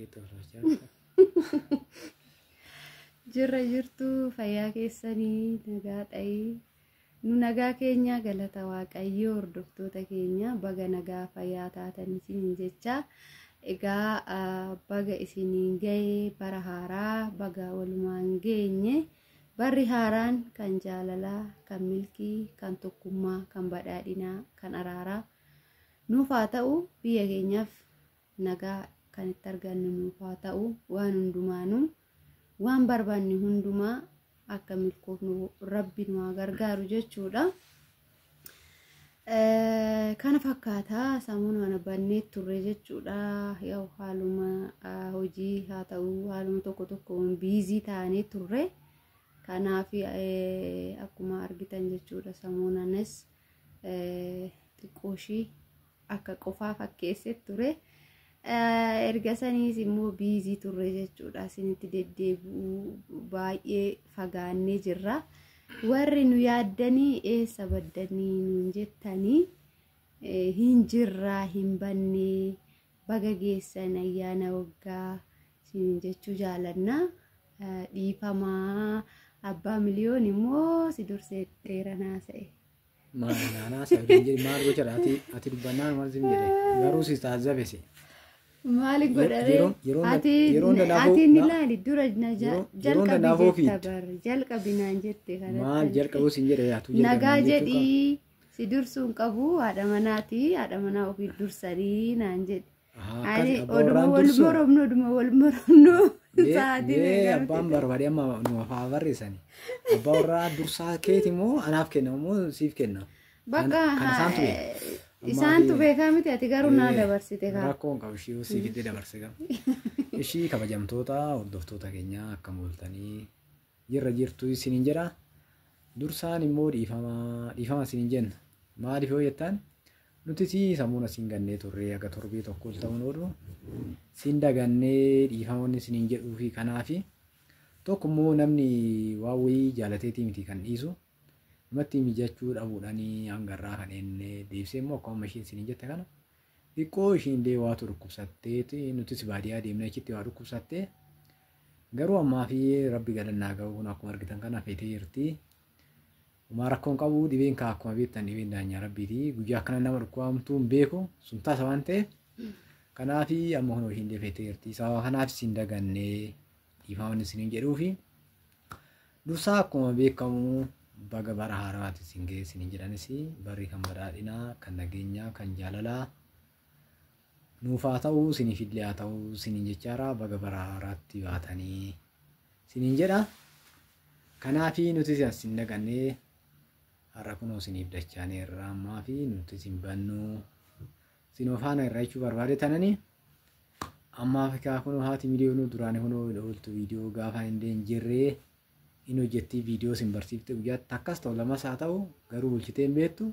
Isheetti hordofachaa jirta. Jirra jirtu, fayyaa keessanii, nagaa dhayii. Nu nagaa keenya, galata Waaqayyoo. Hordoftoota keenya, baga nagaa fayyaa taatan isiniin jecha. Egaa baga isiniin ga'e bara haaraa, baga walumaan geenye. Barri haaraan kan jaalalaa, kan milkii, kan tokkummaa, kan badhaadhinaa, kan araaraa nuuf haa ta'u. Biyya keenyaaf nagaa kan itti argannu nuuf haa ta'u. Waan hundumaanuu, waan barbaanne hundumaa akka milkoofnu Rabbi nu haa gargaaru jechuudha. Kana fakkaataa sammuu kana bannee turre jechuudha. Yoo haaluma hojii haa ta'u, haaluma tokko tokkoon busy taanee turre. Kanaaf akkuma argitan jechuudha, samuunanis xiqqooshii akka qofaa fakkeessee ture. Erga saniis immoo busy turre jechuudha. Isinitti deddeebi'uu baay'ee fagaannee jirra. Warri nu yaaddanii eessa baddanii nuun jettanii, hin jirraa, hin bannee. Baga geessan ayyaana waggaa isiniin jechuu jaalanna. Dhiifamaa, abbaa miliyoon immoo si dursee dheeranaa sa'e. Maal naanaa sa'a jedhi, maal gocha ati dubbannaan maal sin jedhe, garuu si taazzabese. Maali godharee? Ati ati ni ilaali dura na jalqabi jetta bar, jalqabi naan jette. Maal jalqabuu sin jedhe atu? Nagaa jedhii, si dursuu hin qabu, haadha manaati, haadha manaa ofii dursanii naan jedhe. Ani oduma wal moromnu, oduma wal moromnu sa'aatii Mee abbaan barbaade amma nu afaa barreessani. Abbaa warraa dursaa keeti moo anaaf kenna moo siif kenna? Bakka Kan isaantu beeka. Isaantu beekaa miti, ati garuu naa dabarsite kaa. Rakkoon qabu, ishii siif itti dabarse gama. Ishii kabajamtoota hordoftoota keenyaa, akkam ooltanii, jirra jirtu isiniin jedha. Dursaan immoo dhiifama, dhiifama isiniin jenna. Maaliif yoo jettan, nuti si sammuun asiin gannee turre aga torbee tokko ol ta'uun oolu siin dagannee, dhiifamoonni isiniin jedhuu fi kanaafi tokko immoo namni waan wayii jaalateetii miti kan dhiisu, namatti mijachuu dhabuudhaan hangarraa kan enne deebisee immoo akkuma isheen isiniin jette kana xiqqoo ishiin illee waatu dhukkubsatteeti, nutis baadiyyaa deemnee achitti waa dhukkubsattee, garuu ammaa fi Rabbi galannaa ga'u kun akkuma argitan kana feetee jirti. Homaa rakkoon qabu, dhibeen kaa akkuma beektan dhibeen daanyaa Rabbiiti. Guyyaa akkana nama dhukkubamtuu hin beeku, sun tasa waan ta'eef. Kanaaf amma kunoo ishiin illee feetee jirti. Sababa kanaaf isin dagannee dhiifaman isiniin jedhuufi. Dursaa akkuma beekamu baga bara haarawaatti isin ga'e isiniin jedhanis, barri kan badhaadhinaa, kan nageenyaa, kan jaalalaa nuuf haa ta'u, isiniif illee haa ta'u isiniin jechaara, baga bara haaraatti baatanii isiniin jedha. Kanaafi nuti as hin dagannee har'a kunoo isiniif dachaaneerra, ammaa fi nuti isin bannu isin faana irra jechuu barbaade tanani. Ammaaf kaa kunoo haati miliyoonuu duraanii kunoo ooltu viidiyoo gaafa hin jirree in hojjettii, viidiyoo isin barsiifte guyyaatti takkas ta'u lamas haa ta'u, garuu bulchitee hin beektu.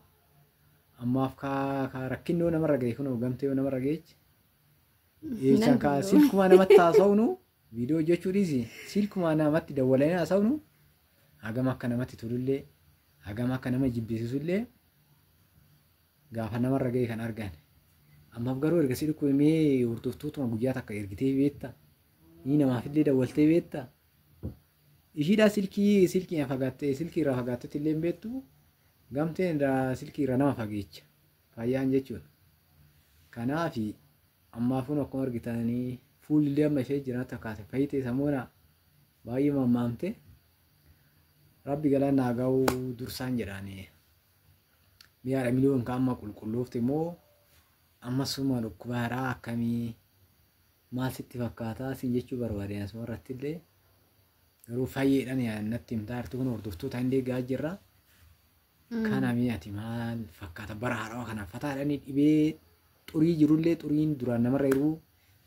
Ammaaf kaa rakkinnoo namarra ga'e kunoo gamtee yoo namarra ga'echi. Jechaan kaa silkumaa namatti haasa'unu, viidiyoo hojjechuu dhiisi, silkumaa namatti dawwalanii haasa'unu hagam akka namatti tolullee, hagam akka nama jibbisiisullee gaafa namarra ga'e kan argan. Ammaaf garuu erga si dhukkubimee hordoftootuma guyyaa takka ergitee beekta? Ni namaafillee dawwaltee beekta? Ishiidhaa silkii silkii fagaattee, silkii irraa fagaattetti illee hin beektu. Gamteen irraa silkii irraa nama fageecha. Fayyaan jechuudha. Kanaafi ammaaf kun akkuma argitanii fuulli amma ishee jiraatu akkaata fayyitee samuuna baay'ee mammaamte. Rabbi galanna haa ga'u dursaan jedhaani. Mi'aadha miliyoon kan amma qulqulloofte immoo ammasuma dhukkuba haaraa akkamii maal sitti fakkaataa siin jechuu barbaade asuma irratti illee, garuu fayyeedhaan natti himtaa jirtu kun hordoftoota illee gahaa jirra. Kana ati maal fakkaata bara haarawaa kana uffataadhaan dhibee xurii jirullee, xuriin duraan namarra jiru,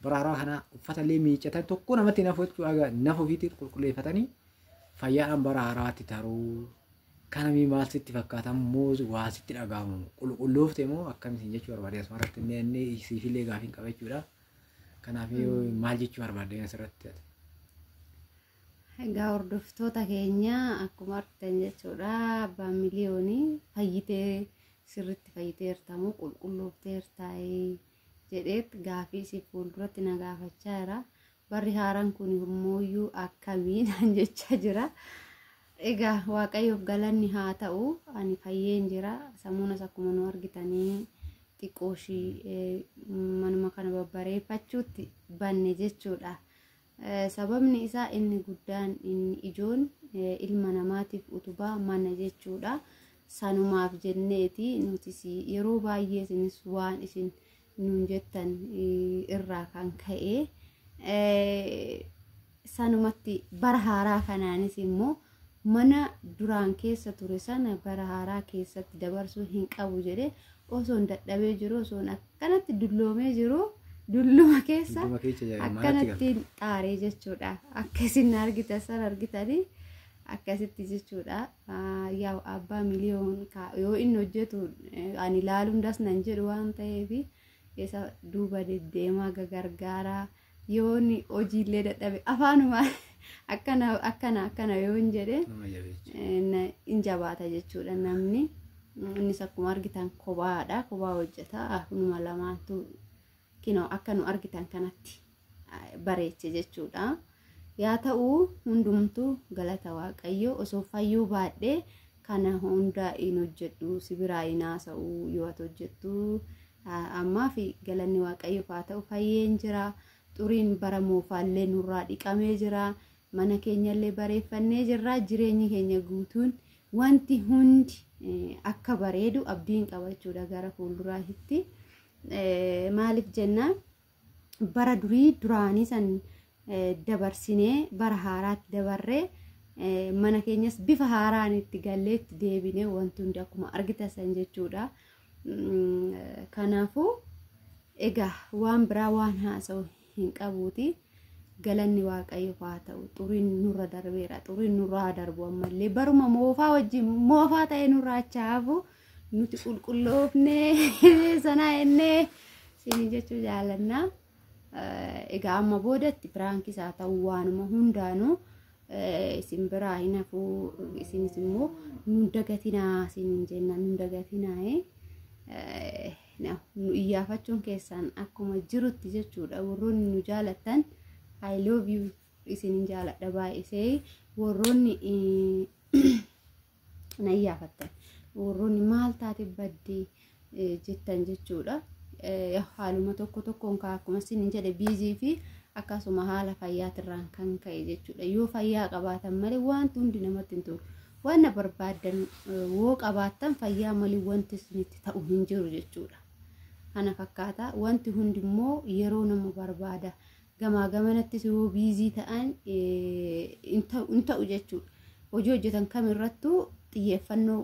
bara haarawaa kana uffata illee miiccatan tokko namatti nafu jechuudha, nafa ofiitti qulqulleeffatanii fayyaadhaan bara haarawaatti taruu kana maal sitti fakkaata immoo, waa sitti dhaga'amu, qulqulloofte immoo akkamiin jechuu barbaade asuma irratti illee siifillee gaafiin qaba jechuudha. Kanaaf maal jechuu barbaadde asirratti? Egaa hordoftoota keenya, akkuma argitan jechuudha, abbaan miliyoonii fayyitee, sirriitti fayyiteertamoo qulqulloofteertaayee jedheet gaafii si fuulduratti na gaafachaa jira. Barri haaraan kun immooyyuu akkamiin jechaa jira. Egaa Waaqayyoof galanni haa ta'u, ani fayyeen jira. Sammuunas akkuma nu argitanii xiqqoo ishii manuma kana babbareeffachuutti banne jechuudha. Sababni isaa inni guddaan, inni ijoon ilma namaatiif utubaa mana jechuudha. Sanumaaf jenneeti nutis yeroo baay'ee isinis waan isin nuun jettan irraa kan ka'e sanumatti bara haaraa kanaanis immoo mana duraan keessa ture sana bara haaraa keessatti dabarsuu hin qabu jedhee, osoon dadhabee jiru, osoon akkanatti dulloomee jiru, dulluma keessa akkanatti xaaree jechuudha. Akka isin argitan sana argitanii akkasitti jechuudha. Yaa abbaa miliyoon yoo inni hojjetu ani ilaaluun das nan jedhu waan ta'eef, isa duuba deddeemaa gagargaaraa, yoo inni hojiillee dadhabe afaanuma akkana akkana akkana yoo hin jedhe hin jabaata jechuudha namni. Innis akkuma argitan kophaadha, kophaa hojjeta. Kunuma lamaantu kinoo akka nu argitan kanatti bareeche jechuudha. Yaa ta'u, hundumtuu galata Waaqayyo. Osoo fayyuu baadhee kana hunda hin hojjedhu, si biraa hin haasa'u yoo ati hojjettu. Ammaa fi galanni Waaqayyoof haa ta'u, fayyeen jira. Xuriin bara moofaallee nurraa dhiqamee jira. Mana keenyallee bareeffannee jirra. Jireenyi keenya guutuun wanti hundi akka bareedu abdiin qabachuudha gara fuulduraatti. Maaliif jennaan, bara durii duraanii san dabarsinee bara haaraatti dabarree, mana keenyas bifa haaraan itti gallee itti deebinee, wanti hundi akkuma argitan san jechuudha. Kanaafuu egaa waan biraa waan haasa'u hin qabuuti. Galanni Waaqayyoof haa ta'u. Xuriin nurra darbeera. Xuriin nurraa darbu ammallee baruma moofaa wajjin moofaa ta'e nurraa achaafu, nuti qulqulloofnee sanaa ennee isin jechuu jaalannaa. Egaa amma boodatti piraankis haa ta'u, waanuma hundaanuu isin biraa hin hafuu. Isinis immoo nun dagatinaa isin jenna, nun dagatinaa. Nu iyyaafachuun keessan akkuma jirutti jechuudha. Warroonni nu jaalattan, I love you, isinin jaaladha baay'isee. Warroonni na iyyaafattan, warroonni maal taate baddee jettan jechuudha. Haaluma tokko tokkoon akkuma isin jedhe busy fi akkasuma haala fayyaatirraan kan ka'e jechuudha. Yoo fayyaa qabaatan malee wanti hundi namatti hin tolu. Waan na barbaaddan woo qabaattan, fayyaa malee wanti isinitti ta'u hin jiru jechuudha. Kana fakkaata. Wanti hundi immoo yeroo nama barbaada. Gamaa gamanattis yoo busy ta'an hin ta'u jechuudha. Hojii hojjetan kamirrattuu xiyyeeffannoo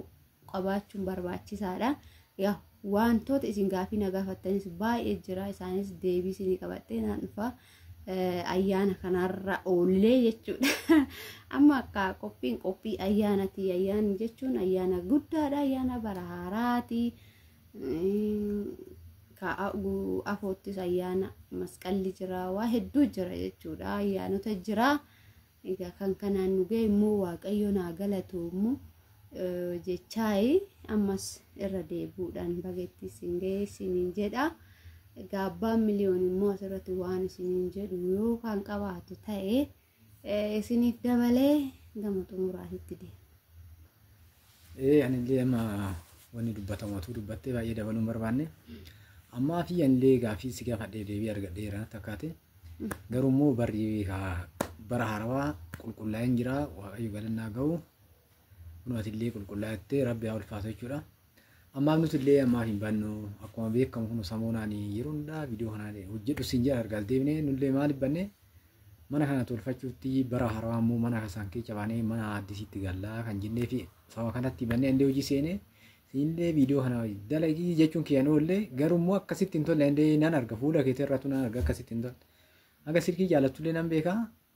qabaachuun barbaachisaadha. Yaa wantoota isin gaafii na gaafattanis baay'ee jira. Isaanis deebii isinii qabadhee naan dhufa. Ayyaana kanarra oollee jechuudha. Amma akka qophiin qophii ayyaanati. Ayyaanni jechuun ayyaana guddaadha. Ayyaana bara haaraati. Afoottis ayyaana masqalli jira. Waa hedduu jira jechuudha. Ayyaanota jira. Egaa kan kanaan nu ga'e immoo Waaqayyo naa galatoomu jechaayi, ammas irra deebi'uudhaan bageetti isin ga'e isiniin jedha. Egaa abbaan miliyoon immoo asirratti waan isiniin jedhu yoo kan qabaatu ta'e isiniif dabalee gama xumuraatitti deema. Ee, anillee amma wanni dubbatamu atuu dubbattee baay'ee dabaluu hin barbaanne. Ammaa fi anillee gaaffii si gaafadhee deebii argadheera takkaate. Garuu immoo barri bara haarawaa qulqullaa'een jira, Waaqayyo galannaa ga'u. Kun atillee qulqullaa'ettee, Rabbi haa ulfaatu jechuudha. Ammaaf nuti illee ammaaf hin bannu. Akkuma beekamu kun samoonaan yeroo hundaa viidiyoo kanaan hojjedhu siin jedha, argaa deebinee nullee maaliif banne mana kana tolfachuutti, bara haarawaa immoo mana isaan keessa baanee mana addisiitti gallaa kan jennee fi sababa kanatti bannee illee hojii seenee siinillee viidiyoo kana dalagii jechuun kiyyaan oollee. Garuu immoo akkasitti hin tolle illee nan arga, fuula keetii irrattu nan arga akkasitti hin tolle. Akka silkii jaalattullee nan beeka,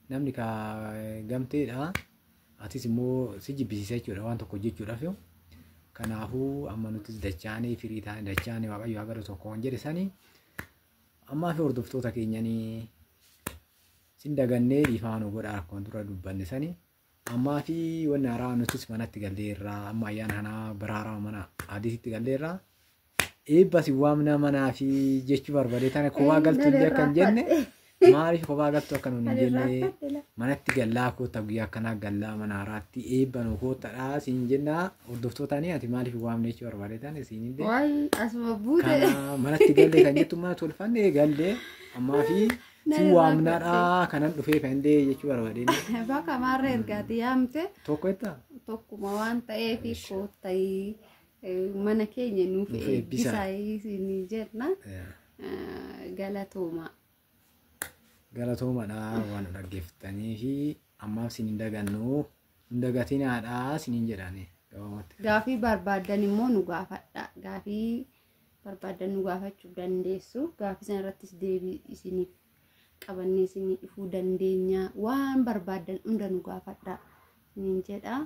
namni ka gamteedha. Atis immoo si jibbisiisa jechuudha waan tokko hojjechuudhaaf. Kanaafuu amma nutis dachaanii firii taane, dachaanii Waaqayyo haa gara tokko waan jedhe sanii ammaa fi hordoftoota keenyanii sin dagannee dhiifama nu godha, akkuma dura dubbanne sanii. Ammaa fi wanni haaraa nutis manatti galleerraa, amma ayyaana kanaa bara haaraa mana adiisitti galleerraa, eebba si waamna manaa fi jechuu barbaade tana kophaa galtullee akka hin jenne. Maaliif kophaa galtu akka nuun hin jenne manatti gallaa koota guyyaa akkanaa gallaa mana haaraatti eebbanuu kootadhaa siin jennaa hordoftootanii ati maaliif waamne jechuu barbaadetan isiin illee. Wayi asuma buute. Kana manatti galle kan jettu mana tolfanne galle ammaa fi si waamnaadhaa kanan dhufee kan illee jechuu barbaadeen. Bakka maarree ergaati yaamte. Tokko jettaa? Tokkuma waan ta'eef kootayii mana keenya nuuf eebbisaa isin jenna. Galatooma. Galatoomadha waan nu dhaggeeffatanii fi ammaaf isin hin dagannu hin dagatinaadha isiniin jedhani gabaabumatti. Gaafii barbaaddan immoo nu gaafadha. Gaafii barbaaddan nu gaafachuu dandeessu. Gaafii sana irrattis deebii isiniif qabannee isinii dhufuu dandeenya. Waan barbaaddan hunda nu gaafadha isiniin jedha.